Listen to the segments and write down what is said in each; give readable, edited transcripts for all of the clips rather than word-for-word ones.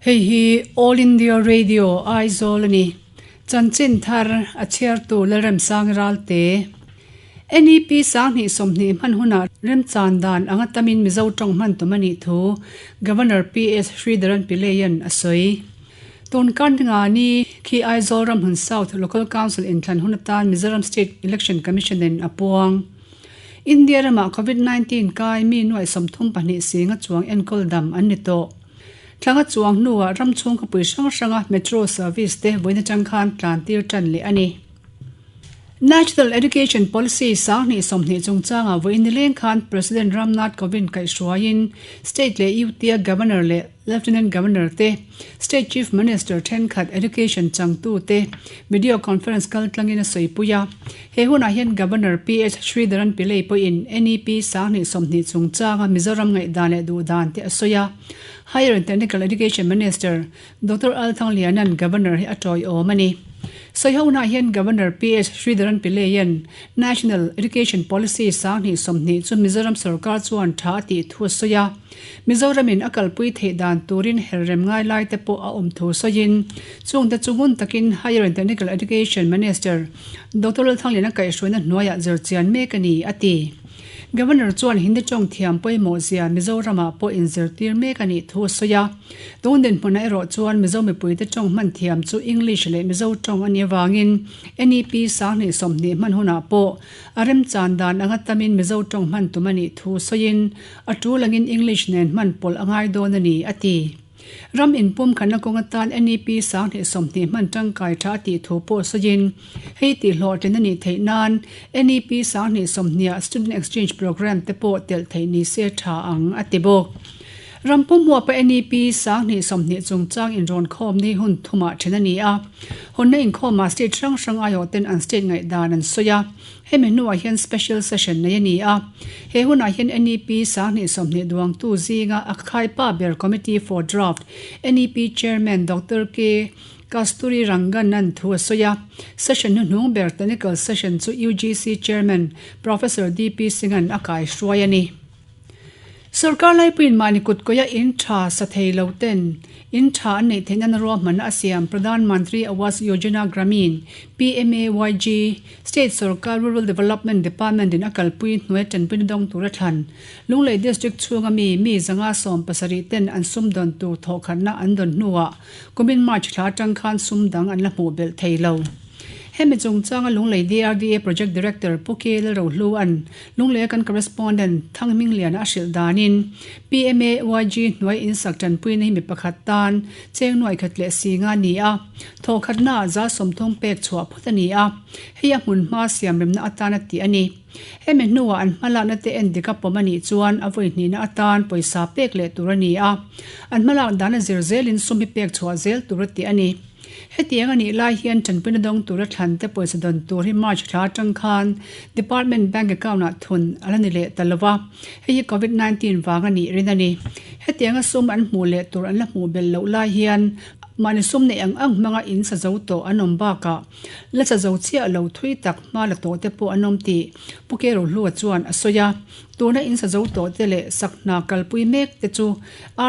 Hei hi All India Radio Aizawl a ni. Chanchin thar a chhiartu Lalremsang Ralte. NEP 2020 hman hunah remchan dan anga tamin Mizo tawng hman tum a nih thu Governor PS Sridharan Pillai-a'n a sawi. Tun kar ninga ni khi Aizawl Ramhun South Local Council inthlan hun atan Mizoram State Election Commission-in a puang. India ramah Covid 19 kai mi nuaih 32 singa chuang enkawl dam an ni tawh. Thlanga chuang hnuah ram chhung khawpui hrang hranga metro service te vawiin atang khan tlan tir tan leh a ni. National Education Policy 2020 chungchangah vawiin nileng khan President Ram Nath Kovind kaihhruaiin State leh UT-a Governor leh Lieutenant Governor te, State Chief Minister thenkhat Education changtu te video conference kaltlangin a sawipui a. He hunah hian Governor PH Sridharan Pillai pawhin NEP 2020 chungchanga Mizoram ngaihdan leh duhdan te a sawi a. Higher and Technical Education Minister Doctor Al Thangliana'n Governor hi a tawiawm a ni. Sawihonah hian Governor PH Sridharan Pillai-a'n National Education Policy 2020 chu Mizoram sorkar chuan tha a tih thu a sawi a. Mizoramin a kalpui theih dan turin herrem ngai lai te pawh a awm thu sawiin chungte chu ngun takin Higher and Technical Education Minister Doctor Lalthangliana kaihhruaina hnuaiah zirchian mek a ni, a ti. Governor chuan Hindi tawng thiam pawimawh zia Mizoramah pawh inzirtir mek a nih thu a sawi a. Tun dinhmunah erawh chuan Mizo mipuite tawng hman thiam chu English leh Mizo tawng a nih avangin NEP 2020 hman hunah pawh a remchan dan anga tamin Mizo tawng hman tum a nih thu sawiin a tul angin English nen hman pawlh a ngai dawn a ni, a ti. Ram inpum khanna kawng atan NEP 2020 hman tangkai tha a tih thu pawh sawiin hei tih hlawhtlin a nih theih nan NEP 2020 ah Student Exchange Programme te pawh telh theih ni se tha ang, a ti bawk. Ram pum huapa NEP 2020 chungchang inrawn khawm ni hun thumah then a ni a. Hawnna inkhawmah state hrang hrang aiawh ten an state ngaihdan an sawi a. Hemi hnuah hian special session nei a ni a. He hunah hian NEP 2020 duangtu zinga a khaipa ber Committee for Draft NEP Chairman Doctor K Kasturi Rangan an thu a sawi a. Session hnuhnung ber technical session chu UGC Chairman Professor DP Singh-a'n a kaihruai a ni. Sorkar laipuiin mahni kut kawia in tha sa thei lo ten in tha an neih theih nana ruahmanna a siam Pradhan Mantri Awas Yojana Gramin, PMAYG, State sorkar Rural Development Department in a kalpui hnuai tanpuina dawng tura thlan Lunglei District chhunga mi mi 170 ten an sum dawn tur thawhkhatna an dawn hnuah kumin March thla atang khan sum dang an la hmuh belh thei lo. Hemi chungchanga Lunglei DRDA Project Director Pu K Lalrohlua'n Lunglei a kan Correspondent Thangmingliana a hrilh danin PMAYG hnuai insak tanpuina hi mi pakhat tan cheng nuai khat leh si nga a ni a, thawhkhatnaah 30 pek chhuah phawt a ni a, hei a hmun hma siam remna atan a tih a ni. Hemi hnuah an hmalakna te en dik a pawm a nih chuan a vawi hnihna atan pawisa pek leh tur a ni a, an hmalak dan a zir zelin sum hi pek chhuah zel tur a tih a ni. Hetiang a nih lai hian tanpuina dawng tura thlan te pawisa dawn tur hi March thla atang khan Department Bank Account ah thun a la ni leh ta lo va, hei hi Covid 19 vang a nih rin a ni. Hetianga sum an hmuh leh tur an la hmuh belh loh lai hian mahni sum neih ang ang hmanga in sa zo tawh an awm bakah la sa zo chiah lo thui tak hma la tawh te pawh an awm tih Pu Kerohlua chuan a sawi a. Tuna in sa zo tawh te leh sak hna kalpui mek te chu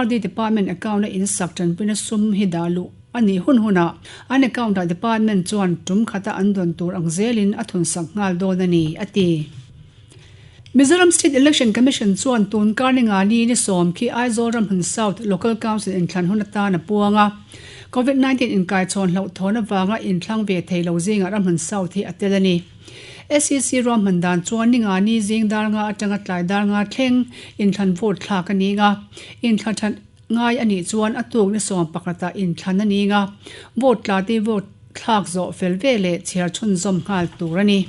RD Department Account a in sak tanpuina sum hi dah luh A nih hun hunah an account ah department chuan tum khata an dawn tur ang zelin a thunsak nghal dawn a ni, a ti. Mizoram State Election Commission chuan tun kar ni nga ni ni sawm khi Aizawl Ramhun South Local Council inthlan hun atan a puang a. Covid 19 inkaichhawn hlauhthawn avanga inthlang ve thei lo zingah Ramhun South hi a tel a ni. SEC ruahman dan chuan ni nga ni zing dar nga atanga tlai dar nga thleng inthlan vote thlak a ni nga. Inthla that Ngai a nih chuan a tuk ni 11 ah inthlan a ning a, vote tla te vote thlak zawh fel ve leh chhiar chhunzawm nghal tur a ni.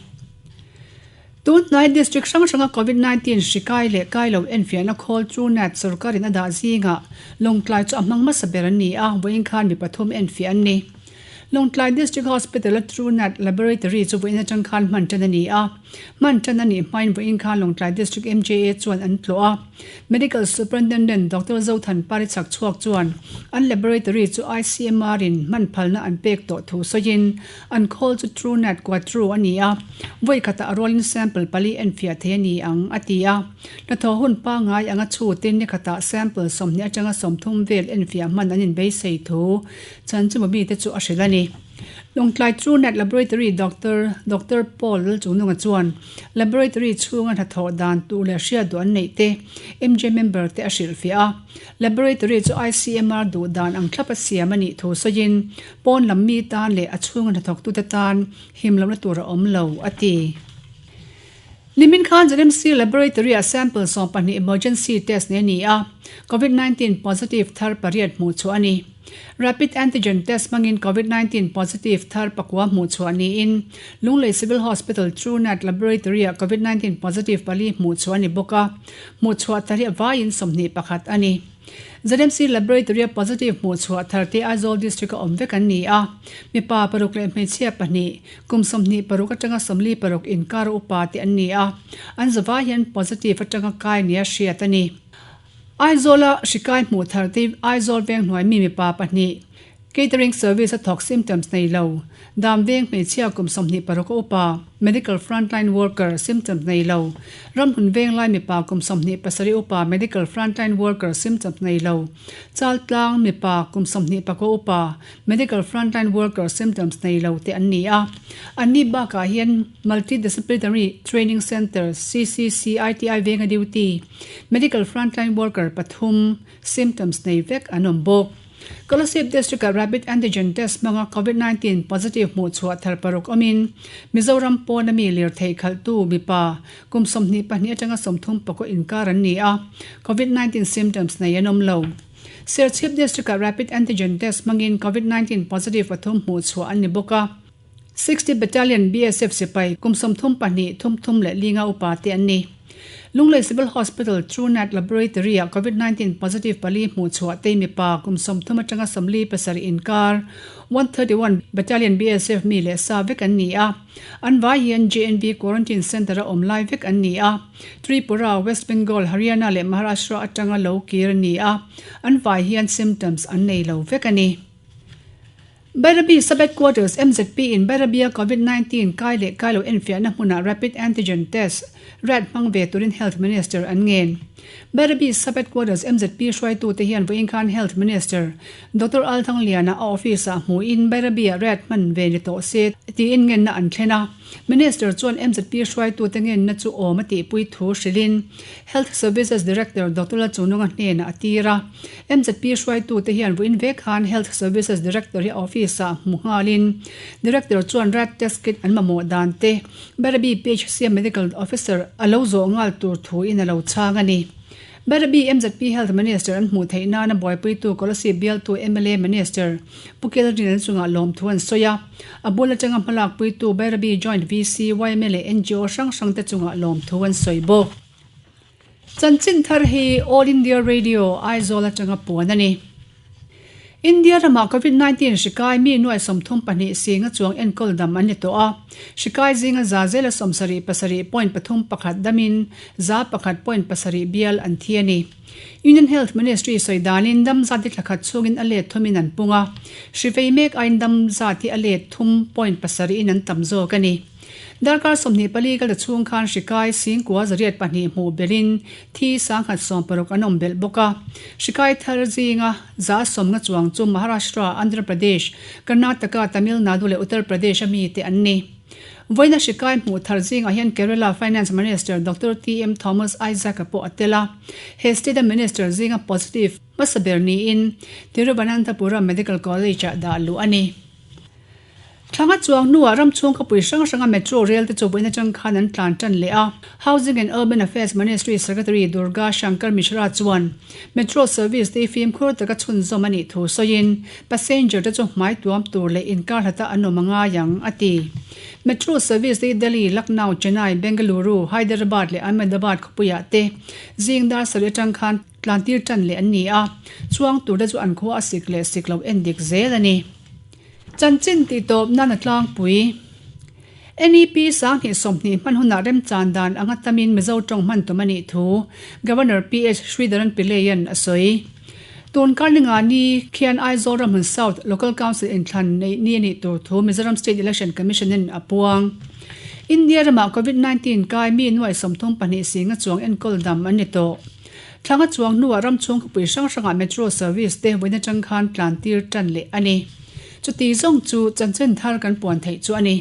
Tun hnai district hrang hranga Covid 19 hri kai leh kai lo enfiahna khawl Truenat sorkarin a dah zingah Lawngtlai chu a hmang hmasa ber an ni a, vawiin khan mi pathum enfiah an ni. Lawngtlai District Hospital-a TrueNat Laboratory chu vawiin atang khan hman tan a ni a. Hman tan a nih hmain vawiin khan Lawngtlai District MJA chuan an tlawh a. Medical Superintendent Doctor Zothan Pari Chhakchhuak chuan an laboratory chu ICMR in hman phalna an pek tawh thu sawiin an khawl chu TrueNat Quattro a ni a, vawi khatah a rualin sample pali enfiah thei a ni ang, a ti a. Hnathawh hun pangngai anga chhutin ni khatah sample 20 atanga 30 vel enfiah hman an inbeisei thu Chanchinba mite chu a hrilh a ni. Lawngtlai TrueNat Laboratory Doctor Doctor Paul Lalchungnunga chuan laboratory chhunga hnathawh dan tur leh hriat duh an neih te MJ member te a hrilhfiah a. Laboratory chu ICMR duh dan ang thlap a siam a nih thu sawiin pawn lam mi tan leh a chhunga hnathawktute tan him lohna tur a awm lo, a ti. Nimin khan ZMC Laboratory-ah sample 12 emergency test nei a ni a, Covid 19 positive thar pariat hmuh chhuah a ni. Rapid antigen test hmangin Covid 19 positive thar pakua hmuh chhuah niin Lunglei Civil Hospital TrueNat Laboratory-ah Covid 19 positive pali hmuh chhuah a ni bawk a, hmuh chhuah thar hi a vaiin 21 a ni. ZMC Laboratory-a positive hmuh chhuah thar te Aizawl District-a awm vek an ni a, mipa paruk leh hmeichhia pahnih, kum 26 atanga 46 inkar upa te an ni a, an zavai hian positive atanga kai nia hriat a ni. Aizawla hri kai hmuh thar te Aizawl veng hnuai mi mipa pahnih, Catering service a thawk symptoms nei lo, dam veng hmeichhia kum 26 a upa, medical frontline worker symptoms nei lo, ramhmun veng lai mipa kum 27 upa medical frontline worker symptoms nei lo, Chaltlang mipa kum 24 upa, medical frontline worker symptoms nei lo te an ni a. Anni bakah hian Multidisciplinary Training Centre, CCCITI venga duty, medical frontline worker pathum symptoms nei vek an awm bawk. Kolasib District-ah Rapid Antigen Test hmanga Covid 19 positive hmuh chhuah thar paruk awmin Mizoram pawna mi lirthei khalhtu mipa kum 22 atanga 30 pakaw inkar an ni a, Covid 19 symptoms nei an awm lo. Serchhip District-ah Rapid Antigen Test hmangin Covid 19 positive pathum hmuh chhuah an ni bawk a. 60 Battalion BSF sipai kum 32, thum thum leh linga upa te an ni. Lunglei Civil Hospital TrueNat Laboratory-ah Covid 19 positive pali hmuh chhuah te mipa kum 30 atanga 47 inkar 131 Battalion BSF mi leh sa vek an ni a. An vai hian JNV Quarantine Centre-a awm lai vek an ni a. Tripura, West Bengal, Haryana leh Maharashtra atanga lo kir an ni a. An vai hian symptoms an nei lo vek a ni. Bairabi Sub-Headquarters MZP in Bairabia Covid 19 kai leh kai lo enfiahna hmunah Rapid Antigen Test, rat, hmang ve turin Health Minister an ngen. Bairabi Sub-Headquarters MZP hruaitute hian vawiin khan Health Minister Doctor Al Thangliana a office-ah hmuhin Bairabi-ah rat hman ve ni tawh se tiin ngenna an thlen a. Minister chuan MZP hruaitute ngenna chu awm a tihpui thu hrilhin Health Services Director Doctor Lalchununga hnenah a tir a. MZP hruaitute hian vawiin vek khan Health Services Director hi a office-ah hmu nghalin Director chuan rat test kit an mamawh dan te Barabi PHC Medical Officer a lo zawh nghal tur thuin a lo chhang a ni. Barabi MZP Health Minister an hmuh theih nana buaipuitu Kolasib bialtu mla Minister Pu Kelrin an chungah lawmthu an sawi a, a bul atanga hmalakpuitu Bairabi Joint VC, yma leh ngo hrang hrangte chungah lawmthu an sawi bawk. Chanchin thar hi All India Radio, Aizawl atanga puan a ni. India ramah Covid 19 hri kai mi nuai 32 singa chuang enkawl dam an ni tawh a, hri kai zinga za zela 77 point pathum pakhat damin 100 point pasarih bial an thi a ni. Union Health Ministry sawi danin dam zat hi thla khat chhungin a let thumin an pung a, hri vei mek aiin dam zat hi a let thum point pasarih in an tam zawk a ni. Darkar 24 kal ta chhung khan hri kai singkua 802 hmuh belhin thi 1016 an awm belh bawk a. Hri kai thar zinga 150 chuang chu Maharashtra, Andhra Pradesh, Karnataka, Tamil Nadu leh Uttar Pradesh a mite an ni. Vawiina hri kai hmuh thar zingah hian Kerala Finance Minister Doctor TM Thomas Isaac-a pawh a tel a. He state-a minister zinga positive hmasa ber niin Thiruvananthapuram Medical College-ah dah luh a ni. Thlanga chuang hnuah ram chhung khawpui hrang hranga metro rel te chu vawiin atang khan an tlan tan leh a. Housing and Urban Affairs Ministry Secretary Durga Shankar Mishra chuan metro service te hi fimkhur taka chhunzawm a nih thu sawiin passenger te chu hmai tuam tur leh inkar hlata an awm a ngai ang, a ti. Metro service te hi Delhi, Lucknow, Chennai, Bengaluru, Hyderabad leh Ahmedabad khawpuiah te zing dar sarih atang khan tlan tir tan leh an ni a, chuang tur te chu an khua a sik leh sik lo en dik zel a ni. Chanchin tihtawp nan a tlangpui. NEP 2020 hman hunah remchan dan anga tamin Mizo tawng hman tum a nih thu Governor PH Sridharan Pillai-a'n a sawi. Tun karlinga ni khian Aizawl Ramhmun South Local Council inthlan neih ni a nih tur thu Mizoram State Election Commission-in a puang. India ramah Covid 19 kai mi nuai 32 singa chuang enkawl dam an ni tawh. Thlanga chuang hnuah ram chhung khawpui hrang hrangah metro service te vawiin atang khan tlan tir tan leh a ni. Chuti zawng chu chanchin thar kan puan theih chu a ni.